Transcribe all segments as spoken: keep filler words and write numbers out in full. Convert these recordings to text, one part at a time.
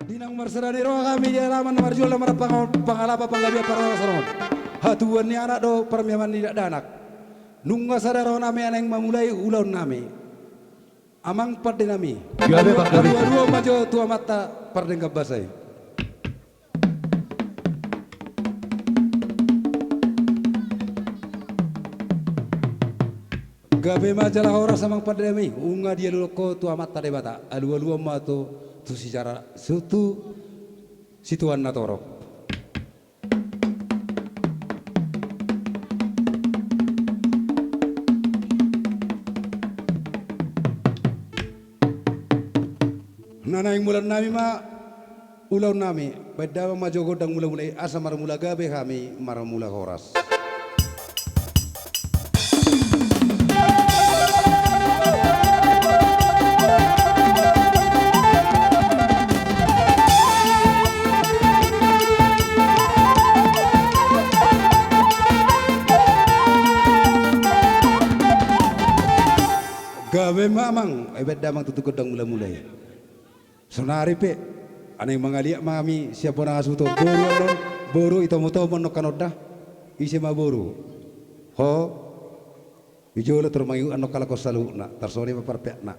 Di naung marsada ni roha hami di alaman na marjual na marpango-, pangalapa panggabean parhorasan on. Hatubuan ni anak do parmiaman ni dakdanak. Nunga sada roha nami naeng mamulai ulaon nami. Amang pande nami. Gabe, Bang, gabe. Alualuhon ma jo tu amanta pardenggan basa i. Gabe ma jala horas amang pande nami, nunga dialuhon ho tu amanta Debata, alualuhon ma tu, tu sijara, tu, tu situan na torop. Na naeng mulaon nami ma ulaon nami, baen damang ma jo gondang mulamula i asa marmula gabe hami marmula horas. Gabe ma amang, ai baen damang tutu gondang mulamula i. Saonari pe, naeng mangaliat ma hami sian bona hasuhuton, boru annon, boru, itomotomo annon hanon da, ise ma boru? Ho, i jolo tor mangihut annon halak on saluhutna, tarsongon i ma parpeakna.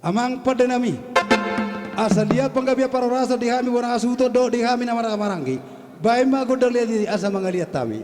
Amang pande nami, asa liat panggabean parhorasan di hami bona hasuhuton dohot di hami na marhahamaranggi. Baen ma gondang liat i asa mangaliat hami.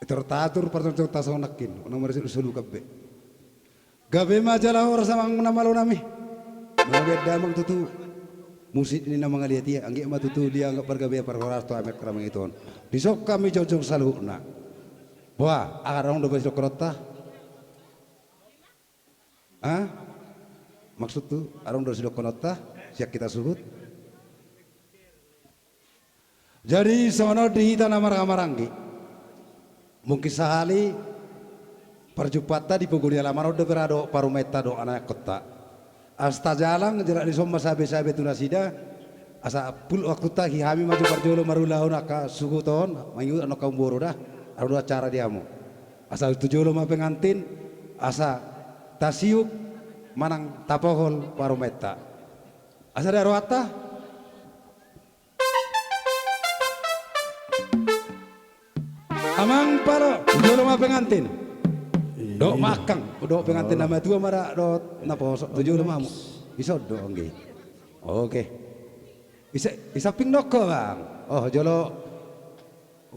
Tor tatur partontonta songon nangkin, unang marisi solukan be. Gabe ma jala horas amang na malo nami. Gabe damang tutu. Musik ni na mangaliat ia, anggiat ma tutu dianggap pargabean parhorasan tu hami angka na mangihuthon. Dison hami jongjong saluhutna. Boha, adong dope sidohononta? Ha? Maksudhu, adong do sidohononta sian hita suhut? Jadi songon on di hita na marhahamaranggi. Mungkin sahali parjumpangta di pogu ni alaman on dope ra dohot parumaenta dohot anakkonta. Asa tajalang, jala dison ma sabesabe tu nasida. Asa pul waktunta, hami ma jo parjolo marulaon angka suhut on, mangihut annon hamu boru da. Adong do acara di hamu. Asa tu jolo ma pengantin, asa tasiuk manang tapohol parumaenta. Asa da rohanta. Amang palo, tu jolo ma pengantin. Dohot mangkang, dohot pengantin na matua ma da dohot naposo, tu jolo ma hamu. Dison do, anggi. Oke. Di sa-, di samping do ho, Bang. Oh, jolo.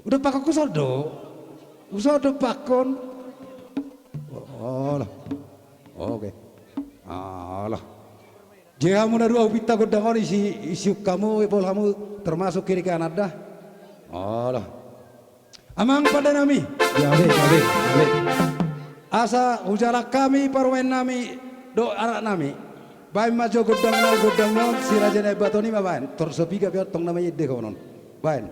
Uda pakkon, huson do. Huson do pakkon. Olo. Oke. Olo. Jadi hamu na dua, hupinta gondang on isi, isi hamu, ipol hamu, termasuk kiri kanan da. Olo. Amang pande nami. Gabe, gabe, gabe. Asa hujalang hami parumaen nami dohot anak nami. Baen ma jo gondang na, gondang na on, Si Raja Naibaton i ma baen. Tor so piga pe on, tong na mangido ho on. Baen.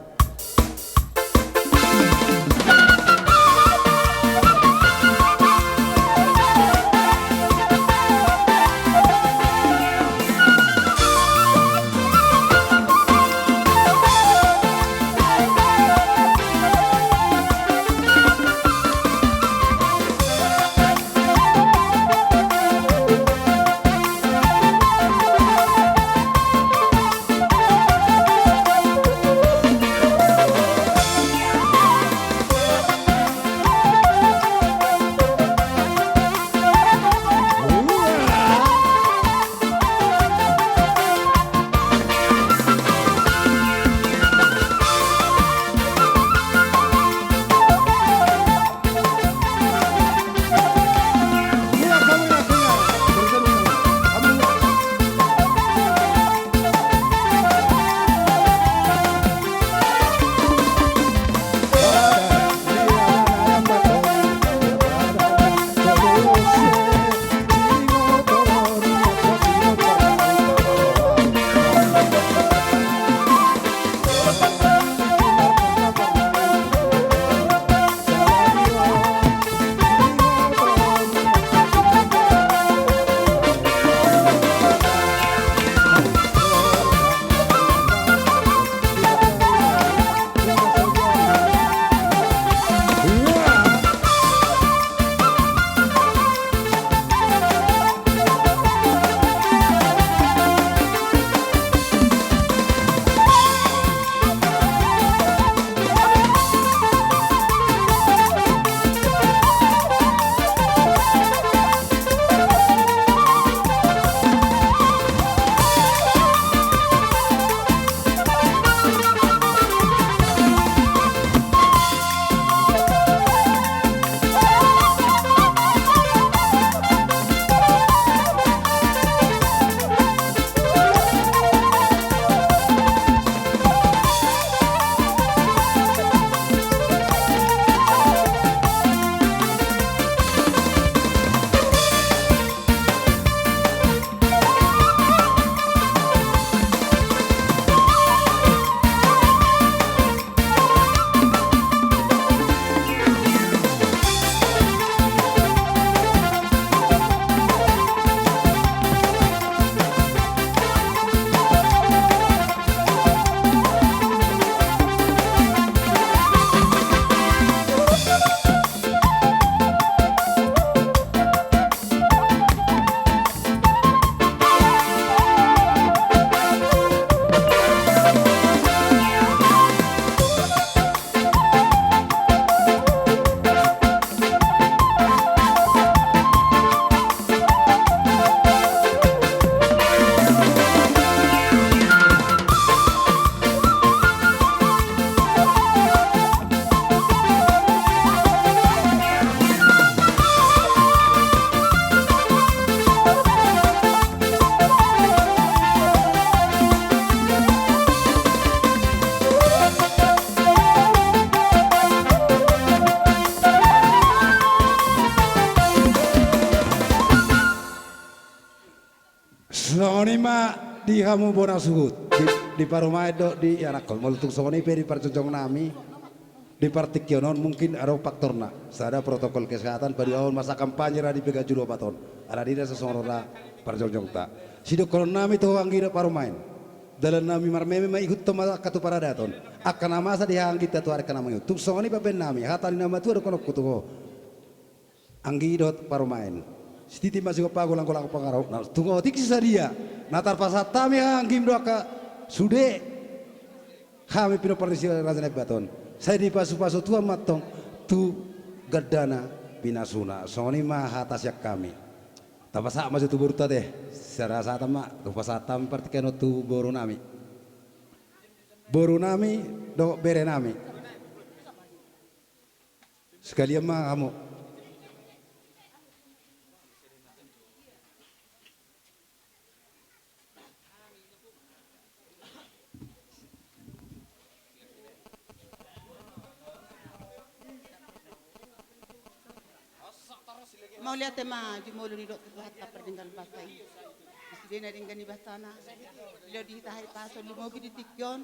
Songon i ma di hamu bona suhut, di, di parumaen dohot di anakkon. Molo tung songon i pe di parjongjong nami, di partingkian on mungkin adong faktorna. Sada protokol kesehatan, paduahon masa kampanye ra di Pegajulu opat on. Alani i do songon on ra parjongjongta. Sidohonon nami tu ho anggi dohot parumaen. Dalan nami marmeme ma ihuthon ma angka tu paradaton. Angka na masa di haha angginta tu ari angka na mangihut. Tung songon i bahen nami, hata ni na matua dohononku tu ho. Anggi dohot parumaen. Sititi ma sigompa, golang-golang pangarahutna. Tung otik si sadia. Na tarpasahat hami haha anggim do angka sude. Hami pinompar ni si Raja Naibaton. Sai dipasu-pasu Tuhan ma antong tu gandana pinasuna. Songon i ma hata sian hami. Tapasahat ma jo tu borunta te. Sara sahatan ma. Tapasahat hami partingkian on tu boru nami. Boru nami dohot bere nami. Sekalian ma hamu. Mauliate ma jumolo nidok tu Tuhanta pardenggan basa i. Di sude na denggan ni basana. Dilo di hita hahipason lumobi di tingki on.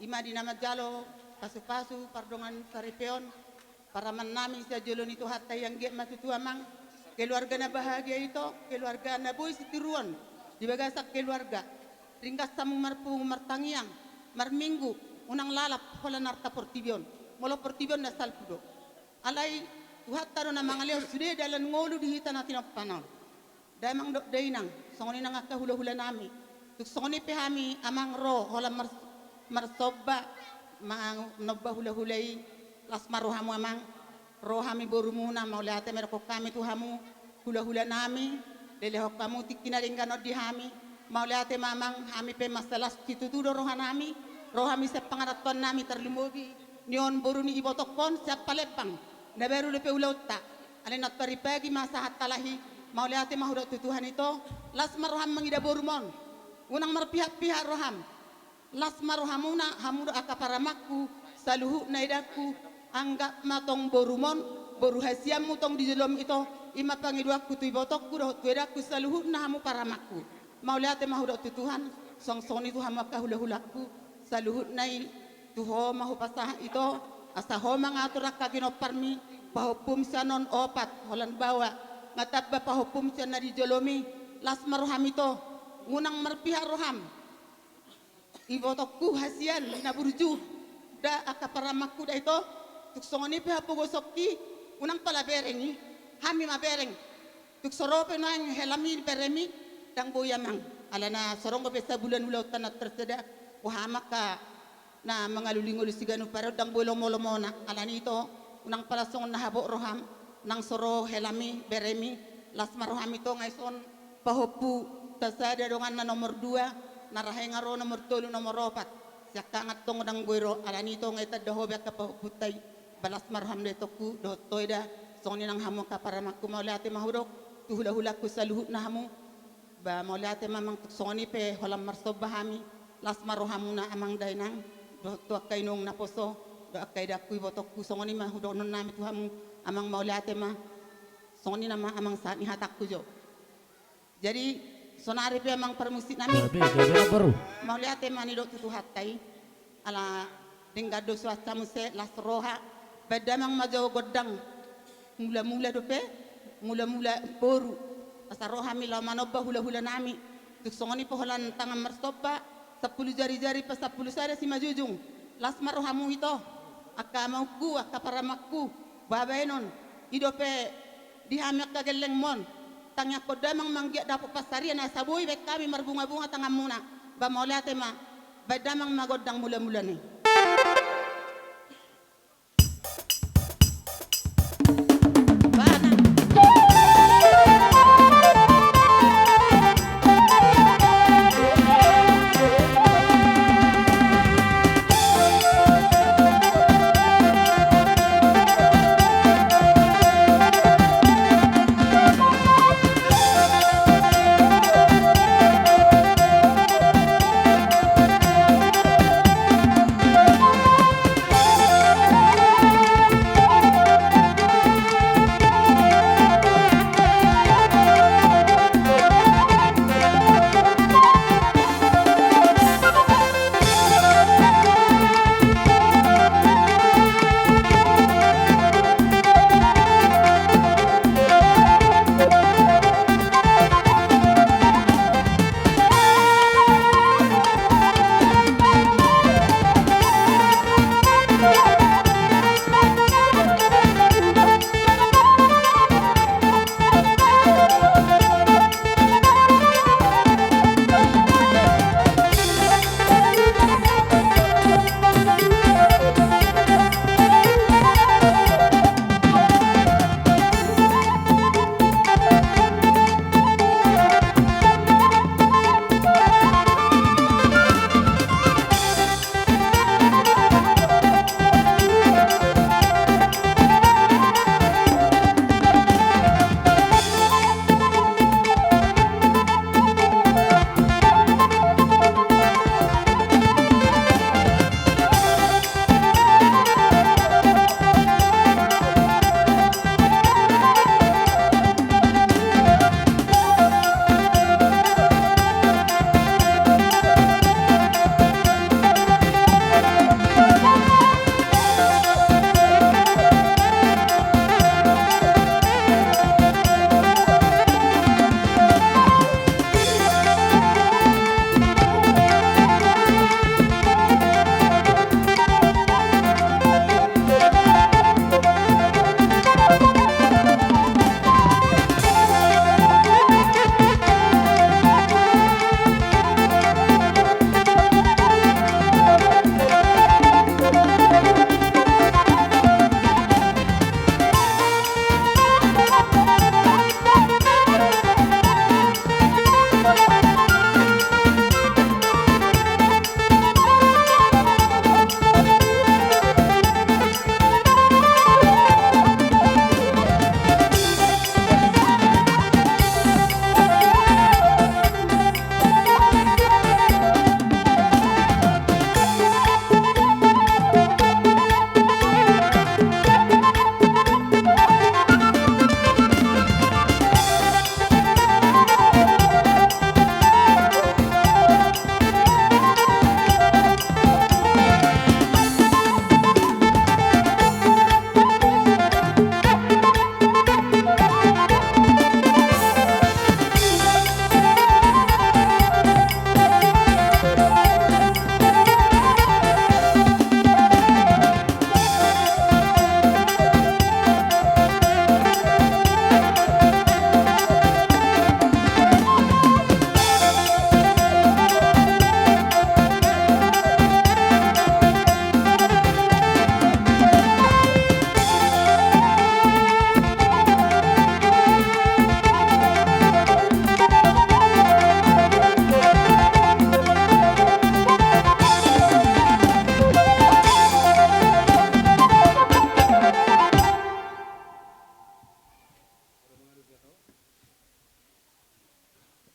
I ma di na manjalo pasu-pasu pardongansaripeon. Paraman nami sian jolo ni Tuhanta i, anggiat ma tutu amang keluarga na bahagia ito, keluarga na boi sitiruon di bagasan keluarga. Ringgas hamu marpungu martangiang, marminggu, unang lalap holan arta portibi on. Molo portibi on na salpu do. Alai Tuhanta do na mangalehon sude dalan ngolu di hita na tinompana on. Damang dohot dainang, songon i nang angka hula-hula nami. Tung songon i pe hami amang ro holan mar-, marsomba, manomba hula-hula i, las ma rohamu amang. Ro hami borumuna, mauliate ma dohonon hami tu hamu, hula-hula nami, lelehon hamu tingki na denggan on di hami. Mauliate ma amang, hami pe mansai las situtu do roha nami, ro hami sian pangarantoan nami tarlumobi nion boru ni ibotongkon sian Palembang. Na baru dope ulaonta. Alai nantoari pagi ma sahat halak i. Mauliate ma hudok tu Tuhan ito. Las ma roham mangida borum on. Unang marpihak-pihak roham. Las ma rohamuna, hamu do angka paramanku, saluhutna edangku. Anggap ma tong borum on boru hasianmu tong di jolom ito. I ma pangidoanku tu ibotongku dohot tu edangku saluhutna hamu paramanku. Mauliate ma hudok tu Tuhan, songon i tu hamu angka hula-hulangku, saluhutna i tu ho ma hupasahat ito, asa ho mangatur angka ginomparmi, pahompum sian on opat, holan baoa, nga tamba pahompum sian na di jolomi, las ma roham ito, unang marpihak roham. Ibotongku hasian na burju, da angka paramanku da ito, tung songon i pe hapogosonki, unang pala bereng i, hami ma bereng. Tung so ro pe nuaeng helami beremi, ndang boi amang. Alana so ro dope sabulan ulaonta na tarseda, boha ma angka na mangalului ngolu siganup ari on ndang boi lomo-lomona. Alani ito, unang pala songon na habot roham, nang so ro helami beremi, las ma roham ito, nga ison pahompu tasada donganna nomor dua, na rahe nga ro nomor tolu, nomor opat. Siangkangan tong ndang boi ro, alani ito nga itanda ho be angka pahompunta i. Ba las ma roham da itongku, dohot ho eda, songon i nang hamu angka paramanku, mauliate ma hudok tu hula-hulangku saluhutna hamu. Ba mauliate ma amang, tung songon i pe holan marsomba hami, las ma rohamuna amang dainang, dohot tu angka inong naposo, dohot angka edangku ibotongku, songon i ma hudohonon nami tu hamu, amang mauliate ma, songon i nama amang sahat ni hatangku jo. Jadi, sonari pe amang parmusik nami. Gabe, gabe na boru. Mauliate ma nidok tu Tuhanta i. Ala denggan do suansa muse las roha. Baen damang ma jo gondang. Mula-mula dope, mula-mula boru. Asa ro hami laho manomba hula-hula nami. Tung songon i pe holan tangan marsomba. Sampulu jari-jari pasampulu sada simanjujung. Las ma rohamu ito. Angka amangku, angka paramanku. Babaenon. I dope di hami angka gellengmon. Tangiangkon damang ma anggiat dapot pansarian asa boi baen hami marbunga-bunga tanganmuna. Ba mauliate ma, baen damang ma gondang mula-mula ni.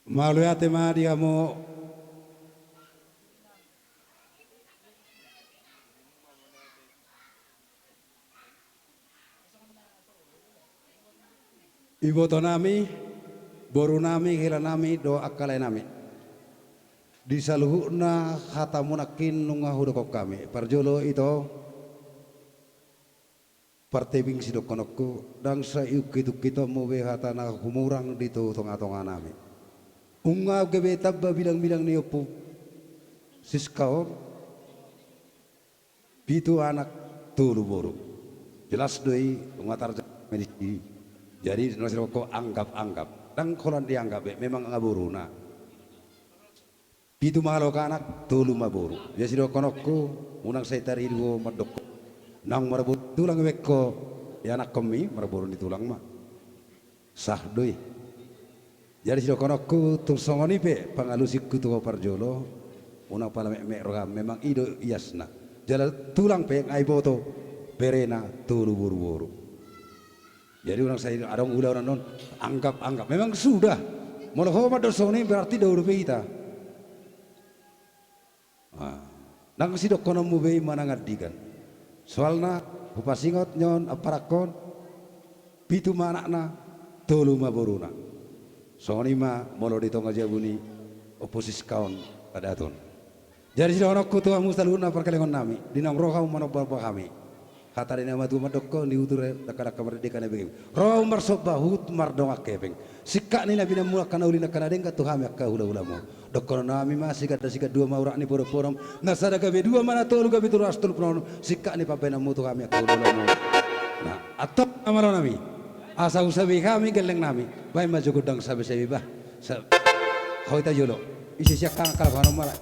Mauliate ma di hamu. Ibotonami, borunami, helanami dohot angka laenami. Di saluhutna hatamu nangkin nunga hudokhon hami. Parjolo ito, partebing sidohononku, ndang sai iungkit-ungkitonmu be hata na humurang di tonga-tonganami. Nunga gabe tamba bilang-bilang ni Ompu Siska on, pitu anak, tolu boru. Jelas do i, nunga tarjamai disi. Jadi, nunga sidohononku anggap-anggap. Ndang holan dianggap be, memang nga boruna. Pitu ma halak anak, tolu ma boru. Jadi sidohononku, unang sai taridu ho mandok ho, naung marboru ni tulang be ho, ianakkonmi marboru ni tulang ma. Sah do i. Jadi sidohononku, tung songon i pe pangalusingku tu ho parjolo, unang pala metmet roham, memang i do iasna. Jala tulang pe nga iboto berena tolu boruboru. Jadi unang sai adong ulaon on, anggap-anggap. Memang sudah. Molo ho mandok songon i berarti dao dope hita. Ah. Ndang sidohononmu be i manang andigan. Soalna, hupasingot nion amparanghon, pitu ma anakna, tolu ma boruna. Songon i ma molo di tonga jabu ni Ompu Siska on padaton. Jadi sidohononku tu hamu saluhutna parhalehonnami, di naung ro hamu manomba-nomba hami. Hata ni na matua mandok ho, ni utur dangka-dangka mardeka na bege. Ro hamu marsomba huhut mardongan hepeng. Singkat ni na binahenmu angka na uli nangkin na denggan tu hami angka hula-hulamu. Dohononnami ma siganda sigandua ma urat ni podom-podom. Na sada gabe dua ma na tolu gabe tolu ratus tolu pulu onom. Singkat ni pambahenanmu tu hami angka hula-hulamu. Nah, antong na malonami. Asa husabe hami gellengnami. Bahen ma jo gondang sabe-sabe bah. Sa-, ho hita jolo. Ise sian hang angka lapahan on mala.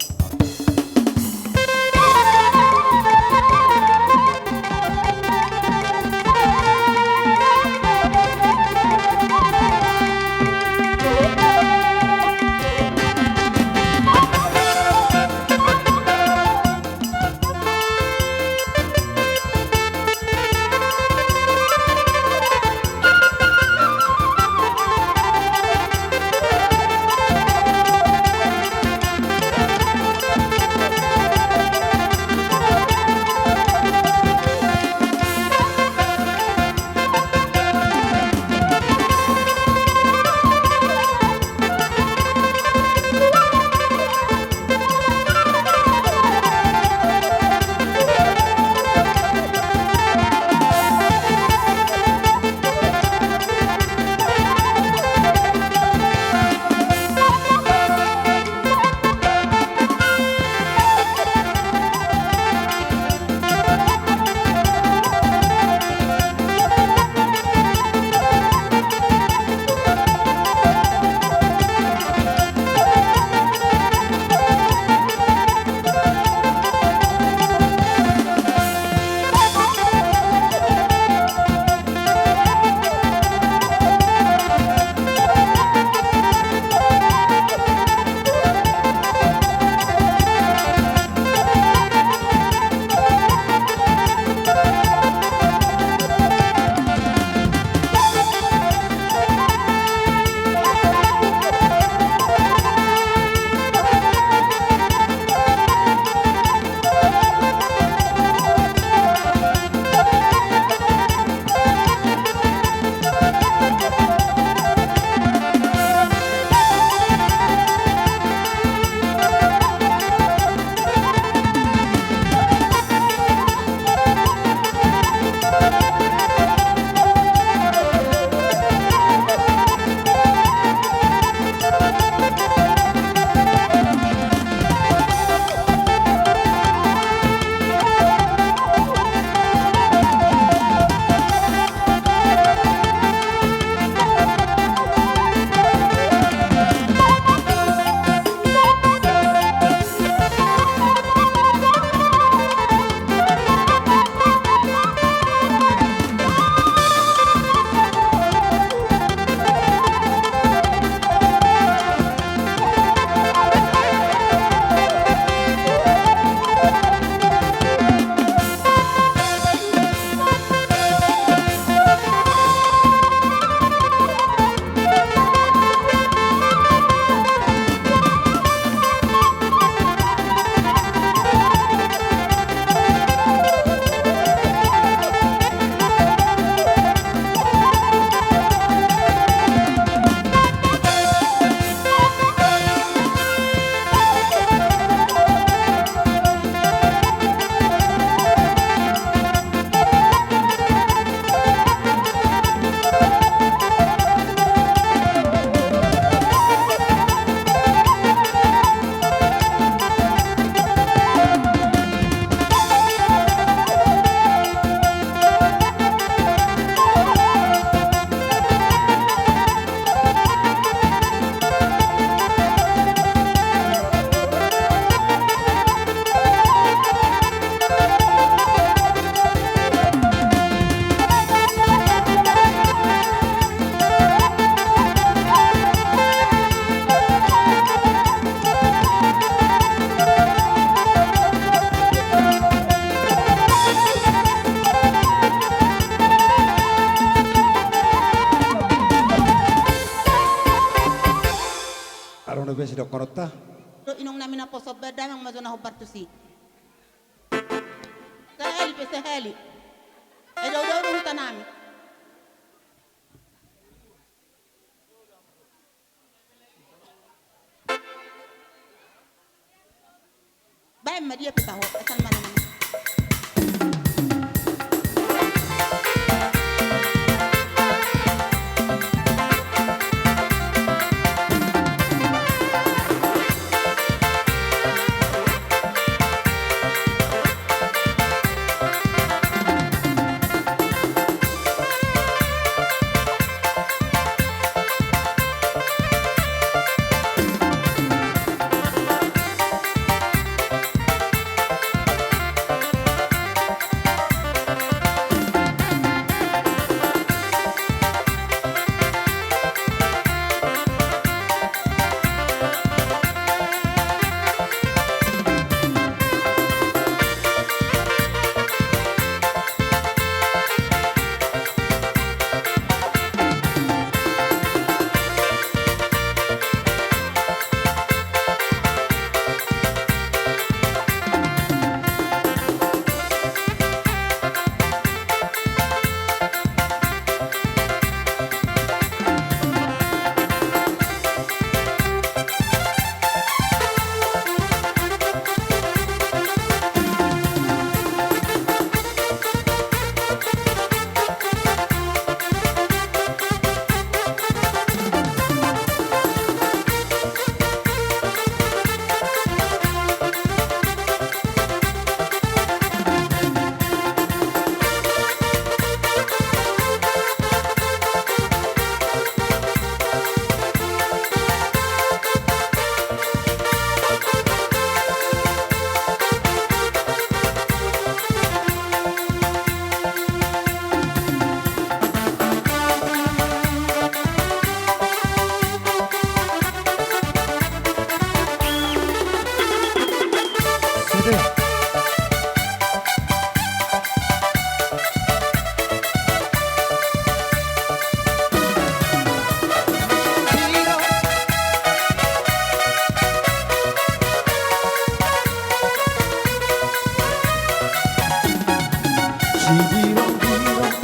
Pe sidok koronta. Dohot inong nami naposo on, baen damang ma jo na hombar tusi. Sahali pe sahali. Ai daodao do huta nami. Baen ma dia pe taho, asal mana-mana. Sibirong-birong,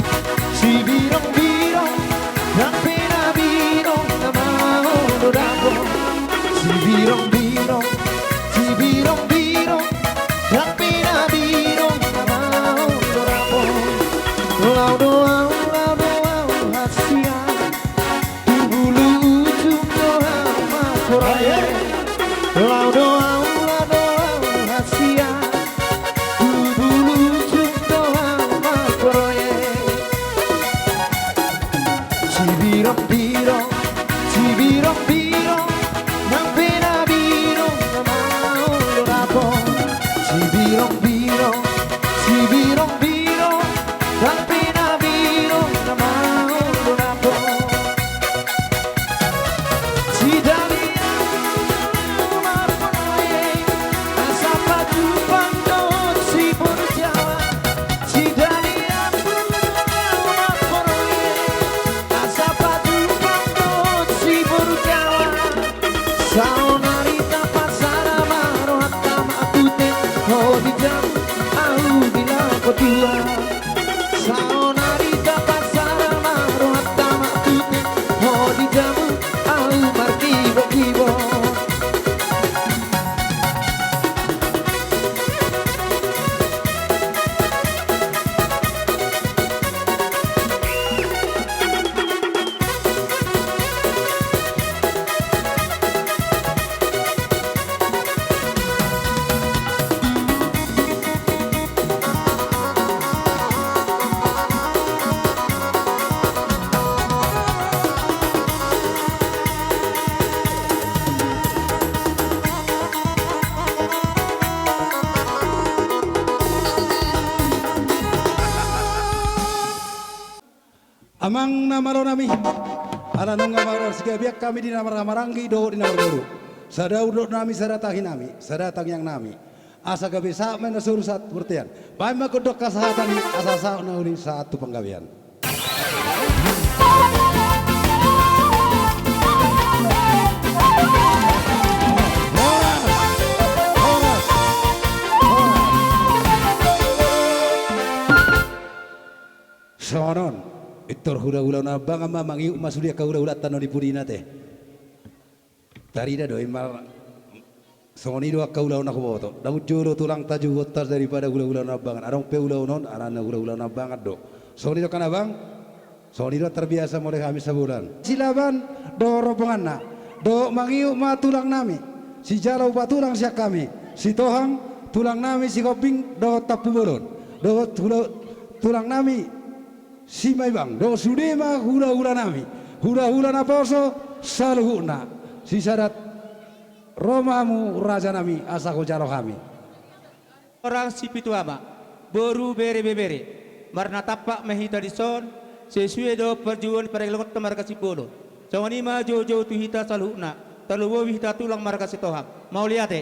sibirong-birong, ndang pe na binong na maol do dapot. Sibirong-birong, sibirong-birong, ndang pe na binong na maol do dapot. Laho do ahu, laho do ahu hasian, tu bulu ujung do ahu marproyek. Laho do ahu, laho do ahu hasian, tu bulu ujung do ahu marproyek. Sibirong-birong, sibirong-birong, ndang pe na binong na maol do dapot. Sibirong-birong, sibirong-birong, ndang pe na binong na maol do dapot. Sidalian marproyek, asa patupa dohot si boru Jawa. Sidalian marproyek, asa patupa dohot si boru Jawa. Saonari tapasada ma rohanta, ma tu ten ho di jabu ahu di lapo tua. Saonari tapasada ma rohanta, ma tu ten ho di jabu ahu markibo-kibo. Amang na malo nami, ala nunga marsigabean hami di na marhahamaranggi dohot di na marboru. Sada urdot nami, sada tahi nami, sada tangiang nami. Asa gabe sahat ma na saur sahat tu bontean. Baen ma gondang hasahatan i, asa sahat na uli sahat tu panggabean. Hulahula Unambangan ma, mangihut ma sude angka hulahulanta na di pudina te. Tarida do i mar, songon i do angka ulaon na huboto. Ndang jolo tulang tajuhonta daripada hulahula Unambangan. Adong pe ulaon on, alana hulahula Unambangan do. Songon i do kan abang? Songon i do tarbiasa molo hami Sabolan. Silaban dohot rombonganna. Dohot mangihut ma tulang nami, sijalo upa tulang sian hami, Sitohang, tulang nami Sihombing dohot Tampubolon, dohot hula-, tulang nami Simaibang, dohot sude ma hulahula nami, hulahula naposo saluhutna. Sisadat ro ma hamu raja nami asa hujalo hami. Horong sipitu ama, boru bere ibebere, marnatampak ma hita dison, sesuai dohot parjuongan pargellengonta marga Simbolon. Songon i ma joujou tu hita saluhutna, tarlumobi hita tulang marga Sitohang. Mauliate.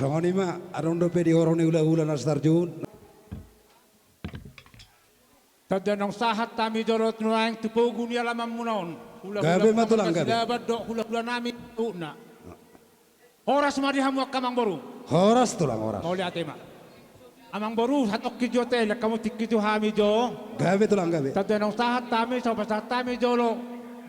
Songon i ma, adong dope di horong ni hulahula na so tarjou. Tanda naung sahat hami jolo nuaeng tu pogu ni alamanmuna on. Gabe ma tulang, gabe. Silaban dohot hulahula nami saluhutna. Horas ma di hamu angka amangboru. Horas tulang, horas. Mauliate ma. Amangboru, hatongki jo ate, lehon hamu tingki tu hami jo. Gabe tulang, gabe. Tanda naung sahat hami, so pasahat hami jolo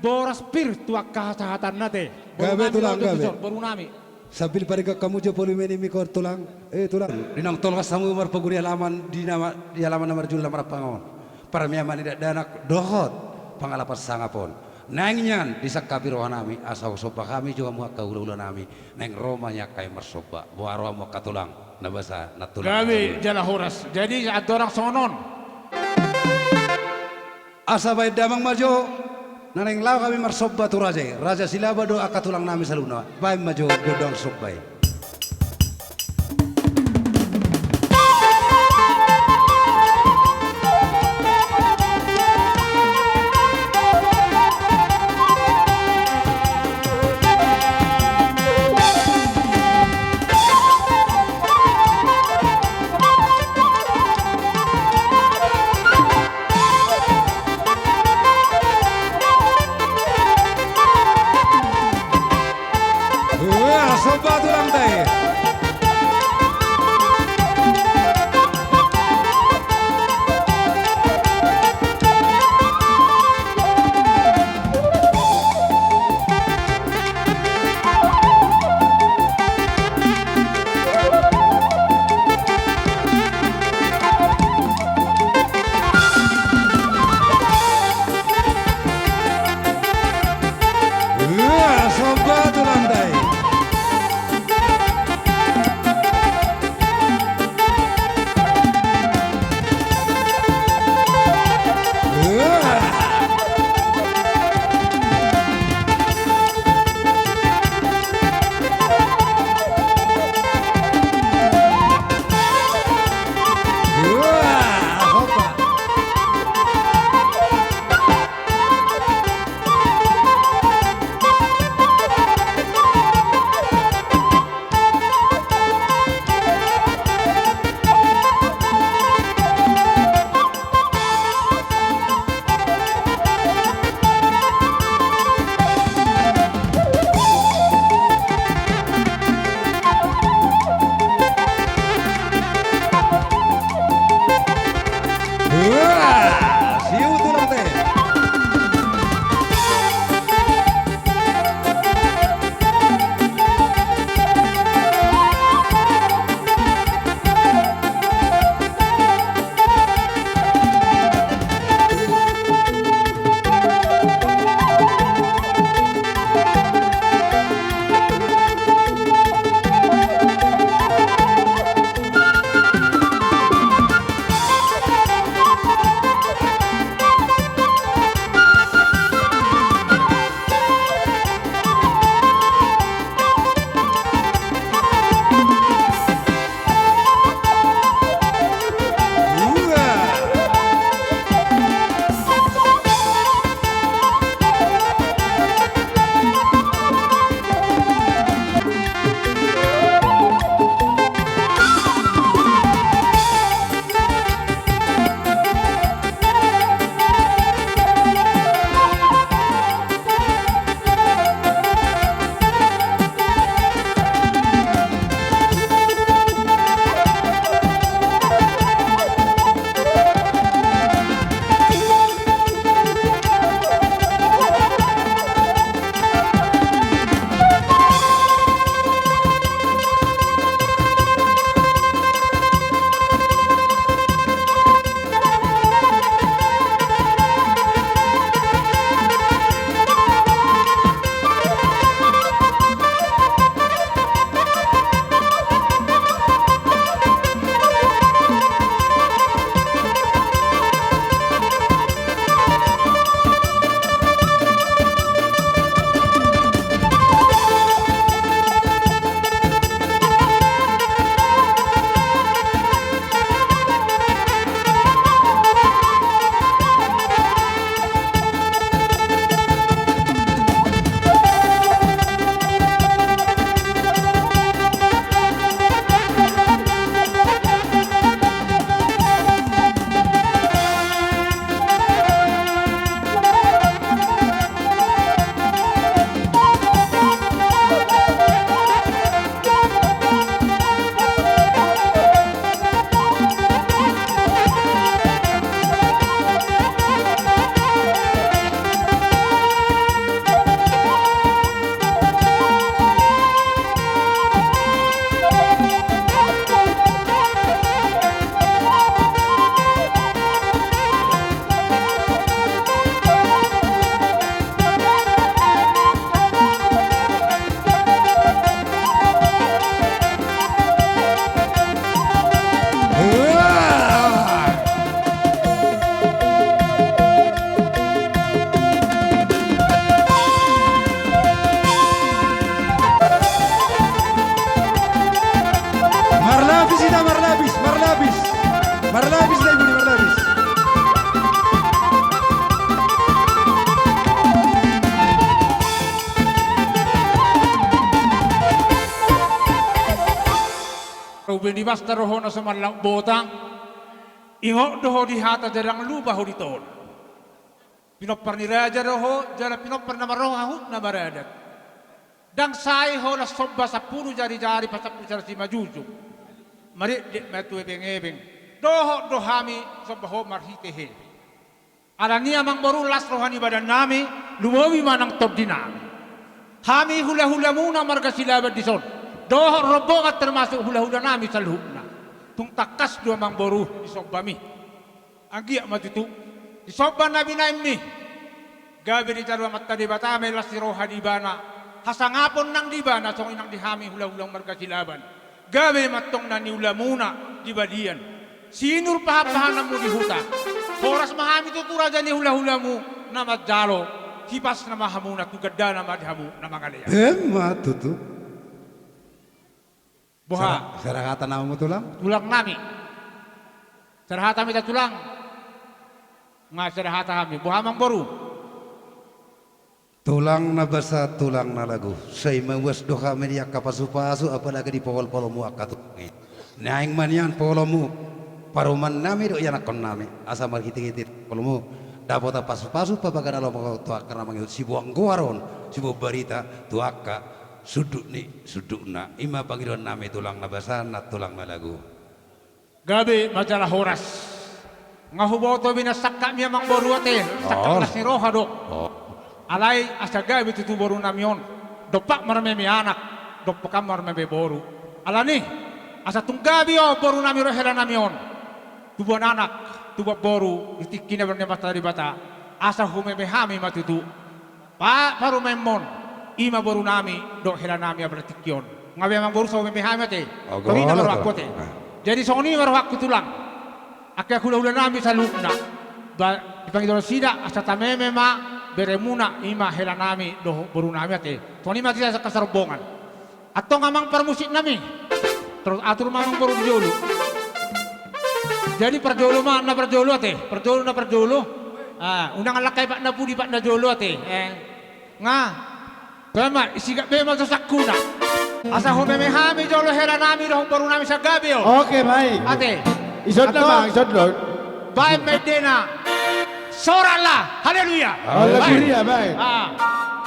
boras pir tu angka hasahatanna ate. Gabe tulang, gabe. Boru nami. Sambil paringkot hamu jo volume ni mik on tulang. Eh tulang. Di naung tolhas hamu marpogu di alaman, di nama, di alaman na marjulu Laman Rampang on. Parmiaman ni dakdanak dohot pangalapan sangap on. Naeng nian disangkapi roha nami, asa husomba hami jo hamu angka hulahula nami. Naeng ro ma nian hami marsomba. Boha ro hamu angka tulang, na basa na tulang. Gabe jala horas. Jadi andorang songon on. Asa baen damang ma jo, na naeng laho hami marsomba tu raja i. Raja Silaban dohot angka tulang nami saluhutna. Baen ma jo gondang somba i. Wah, somba tulang Marlapis hita, marlapis, marlapis. Marlapis hita, Ibu ni, marlapis. Rube ni basta rohona so marlaok botang. Ingot do ho di hata, jarang lupa ho di tona. Pinompar ni raja do ho, jala pinompar na marroha hahut na maradat. Ndang sai holan somba sampulu jari-jari pasampulu sada simanjujung. Maridit ma tu ebeng-ebeng. Dohot do hami somba ho marhite-hite. Alani i amangboru, las roha ni badannami, lumobi ma nang tondinami. Hami hula-hulamuna marga Silaban dison. Dohot rombongan termasuk hula-hulanami saluhutna. Tung tangkas do amangboru disombami. Anggiat ma tutu disomba na binahenmi. Gabe dijalo Amanta Debata ma i las ni roha di ibana, hasangapon nang di ibana songon i nang di hami hula-hula marga Silaban. Gabe ma antong na niulamuna di balian, sinur pahan-pahananmu di huta. Horas ma hami tutu raja ni hula-hulamu na manjalo, hipasna ma hamuna tu gandana ma di hamu na mangalean. Emma tutu. Boha? Sera-, serahatan nama mu, Tulang? Tulang nami. Serahatan hita, Tulang. Nga serahatan hami. Boha, Amangboru? Tulang na basa, Tulang na lagu. Sai mauas do hami di angka pasu-pasu, apalagi di pohol-poholmu angka tulang i. Naeng ma nian poholmu parumaennami dohot ianakkonnami. Asa marhite-hite poholmu dapotan pasu-pasu, pabaga na lomo tu angka na mangihut, siboan goar on, siboan barita tu angka sundut ni sundutna. I ma pangidoannami, Tulang na basa, nang Tulang na lagu. Gabe ma jala horas. Nga huboto be na sangkapmi, Amangboru, ate, sangkap las ni roha do. Alai asa gabe tutu borunami on, dompak marmeme anak, dompak marmeme boru. Alani i, asa tung gabe on borunami dohot helanami on, tubuan anak, tubuan boru di tingki na binahen ni Amanta Debata, asa humeme hami ma tutu. Pa-, parumaenmon, i ma borunami dohot helanami apala tingki on. Nga be, Amangboru, so humeme hami, ate. Tonina ma rohangku, ate. Jadi songon i ma rohangku, Tulang. Angka hula-hulanami saluhutna, ba, dipangido nasida asa tameme ma beremuna, i ma helanami dohot borunami, ate. Songon i ma di angka sarombongan. Antong, Amang parmusiknami, terus atur ma, Amangboru, di jolo. Jadi parjolo ma na parjolo, ate. Parjolo na parjolo. Ah, unang langkai pat na pudi, pat na jolo, ate. Eh. Nga. Toe ma, isigak be ma tu sangkuna. Asa humeme hami jolo helanami dohot borunami sanggabe on. Oke, baik. Ate. Ison do, Amang, ison do. Baen ma endena. Sorak la, haleluya. Haleluya, baik. Ah.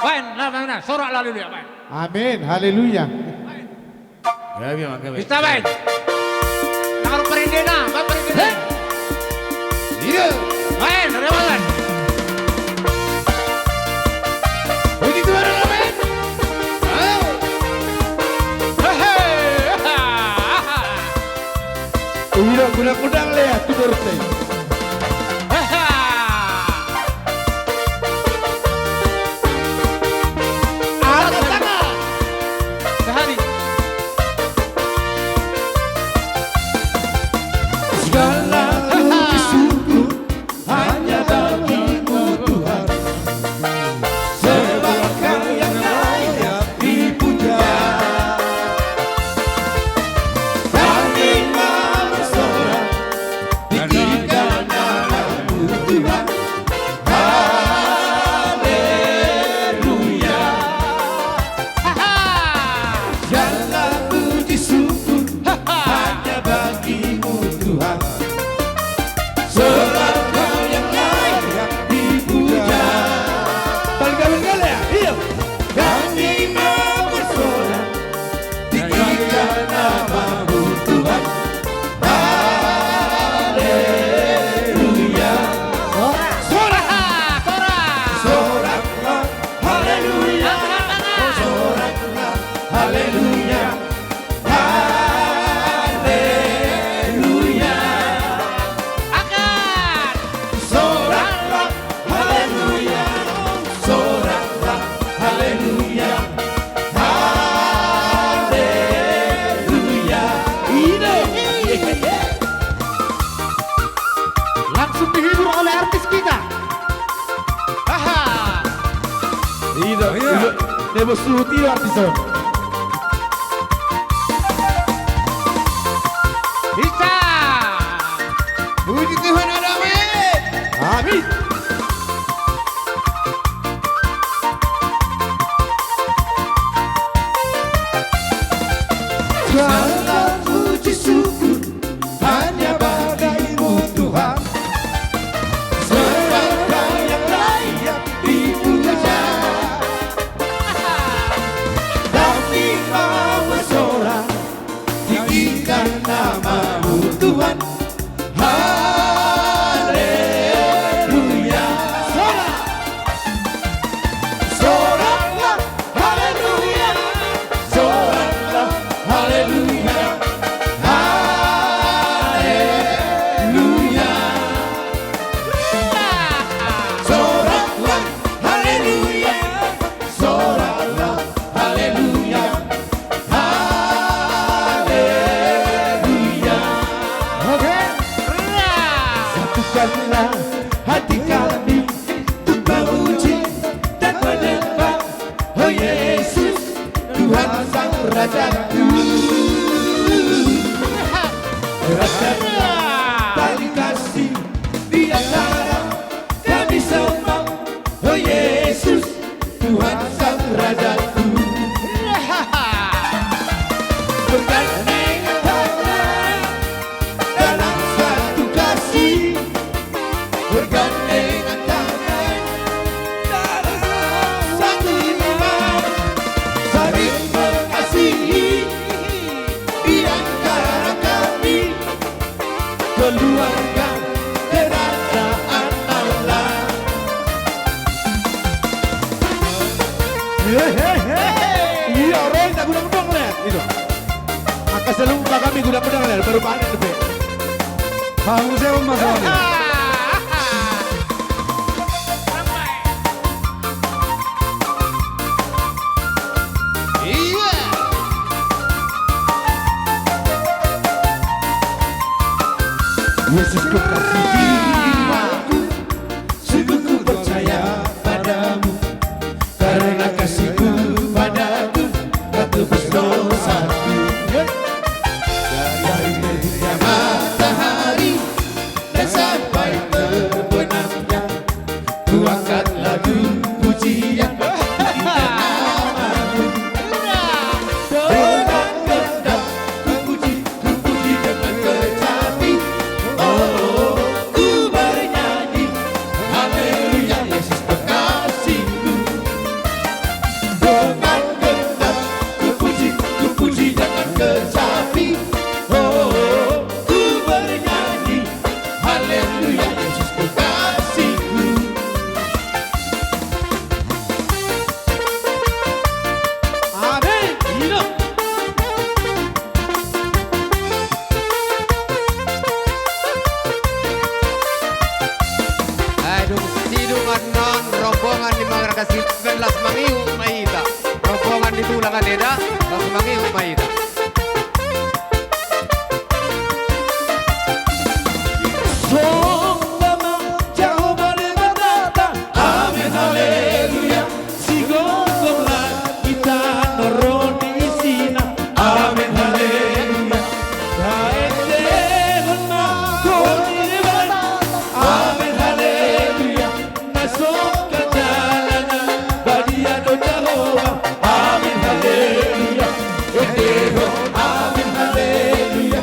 Baen, na, na, na, sorak la, haleluya, baen. Amin, haleluya. Gabe, Amang, gabe. Pista, baen. Nang parendena, baen parendena. Hei. Iya. Baen, rewangan. Begitu, baen. Ayo. Hehe. Udah, guna-guna lea, tu dorte. Angkat tangan. Sehari. Segala puji syukur hanya bagi-Mu, Tuhan. Sebab Kau yang layak dipuja. Kami mau bersorak, tinggikan nama-Mu, Tuhan. Haleluya. Segala puji syukur hanya bagi-Mu, Tuhan. Sebab Kau yang layak dipuja. Paling gaul kali ya? Iya. Kami mau bersorak, tinggikan nama-Mu, Tuhan. Haleluya. Sorak. Sorak. Sorak. Sorak. Haleluya. Angkat tangan. Sorak. Haleluya. Haleluya. Angkat. Sorak. Haleluya, sorak, haleluya, haleluya. Ini. Langsung dihibur oleh artis kita. Aha. Ini, ini. Dia bersuhu tidak artis on. Tuhan. Haleluya. Sorak. Soraklah haleluya. Soraklah haleluya. Haleluya. Soraklah haleluya. Soraklah haleluya. Haleluya. Oke. Satukanlah hati kami untuk memuji dan menyembah, oh Yesus, Tuhan Sang Rajaku. Eratkanlah tali kasih di antara kami semua, oh Yesus, Tuhan Sang Rajaku. Bergandengan tangan dalam satu kasih, bergandengan tangan dalam satu iman, saling mengasihi di antara kami, keluarga kerajaan Allah. Hehehe. Iya, ro hita gudang-gudang, lihat itu. Angka selumpa kami gudang-gudang, lihat, baru panen, be. Paham saya, Mas Wali. Iya. Yesus, kekasih jiwaku, sungguh ku percaya padamu, karena kasihmu padaku, kau tebus dosaku. Dari terbitnya matahari dan sampai terbenamnya, ku angkat lagu pujian, pujian namamu. Dengan gentar ku puji, ku puji dengan kecapi. Oh, ku bernyanyi, haleluya, Yesus kekasihku. Dengan gentar ku puji, ku puji dengan kecapi. Oh, ku bernyanyi, haleluya, Yesus kekasihku. Amin. Iya. Aduh, sidung annon rombongan ni Mangarga Siluman, las mangihut ma hita. Rombongan ni tulang ate da, las mangihut ma hita. Songon na ma Jahowa Debatanta. Amin, haleluya. Sigomgom langit tano ro di isina. Amin, haleluya. Taendehon ma Ho di Debatanta. Amin, haleluya. Na songkap jala na badia do Jahowa. Amin, haleluya. Endehon, amin, haleluya.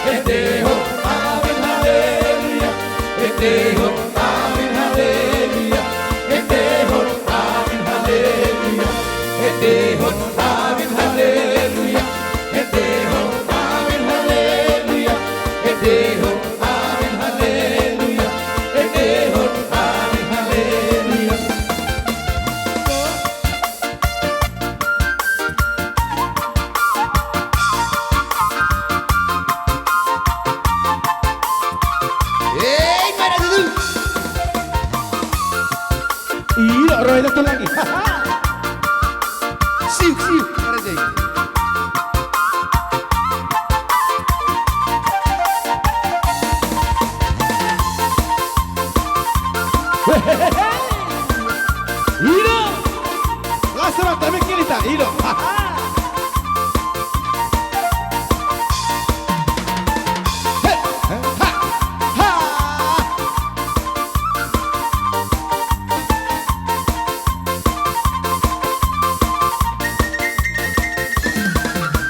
Endehon, amin, haleluya. Endehon, amin, haleluya. Endehon, amin, haleluya. Endehon, amin, haleluya. Endehon, amin, haleluya. Endehon, amin, haleluya. Endehon, amin, haleluya. Hei, mana tutu? Iya, ro hita tu lagi. Siuk, siuk. Mana sih? Hehehe. Ido. Las roha, tapi kilita, ido. He, ha, ha.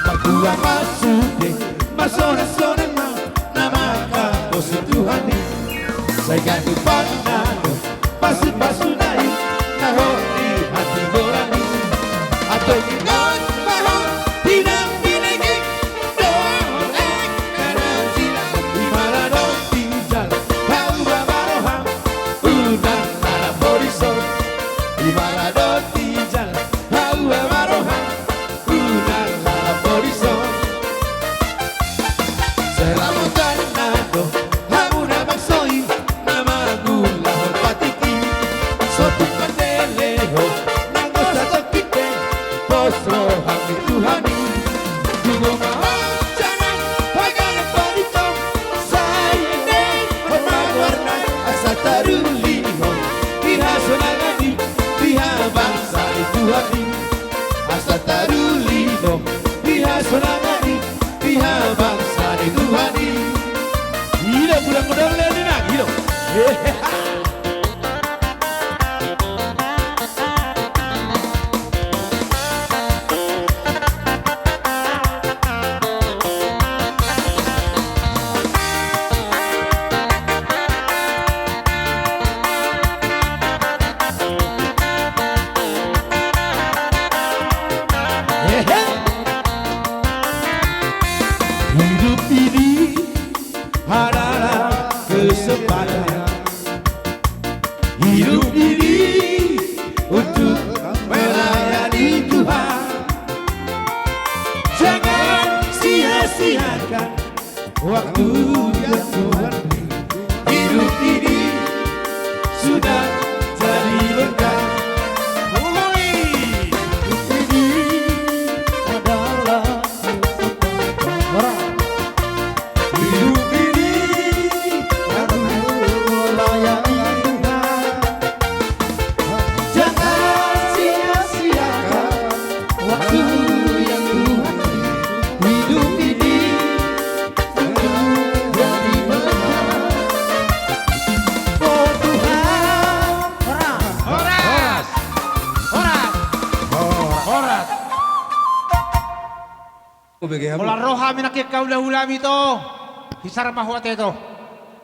Marhua ma sude, marsonarsona ma na manghaposi Tuhan i. Sai ganup panganon, pasupasuna i na ro di hatigoran i. Antong ingot ma ho, pinambilangi dohot angka na jinalahan i. Hidup ini adalah kesempatan. Hidup ini untuk melayani Tuhan. Jangan sia-siakan waktu yang Tuhan beri. Hidup ini sudah jadi berkat. Hidup ini adalah kesempatan. Hidup ini harus melayani Tuhan. Jangan sia-siakan waktu yang Tuhan beri. Hidup ini jadi berkat. Oh Tuhan. Horas. Horas. Horas. Horas. Mauliate ma hami nangkin, angka hula-hulami, ito. Hisar ma ho ate, ito.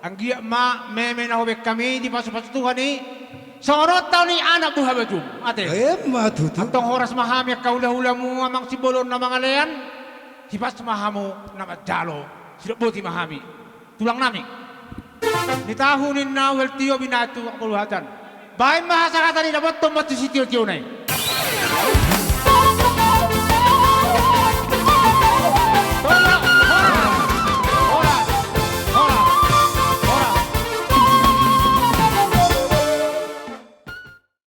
Anggiat ma meme na hubaen hami dipasu-pasu Tuhan i, songon on taon i anak buha bajum, ate. Emma tutu. Antong horas ma hami angka hula-hulamu, amang sibolon na mangalean. Hipas ma hamu na manjalo. Sidok boti ma hami, tulang nami. Ni tahu ninna uhel tio binatu angka uluhatan. Baen ma hasahatan i, dapothon ma tu sitio-tiona i.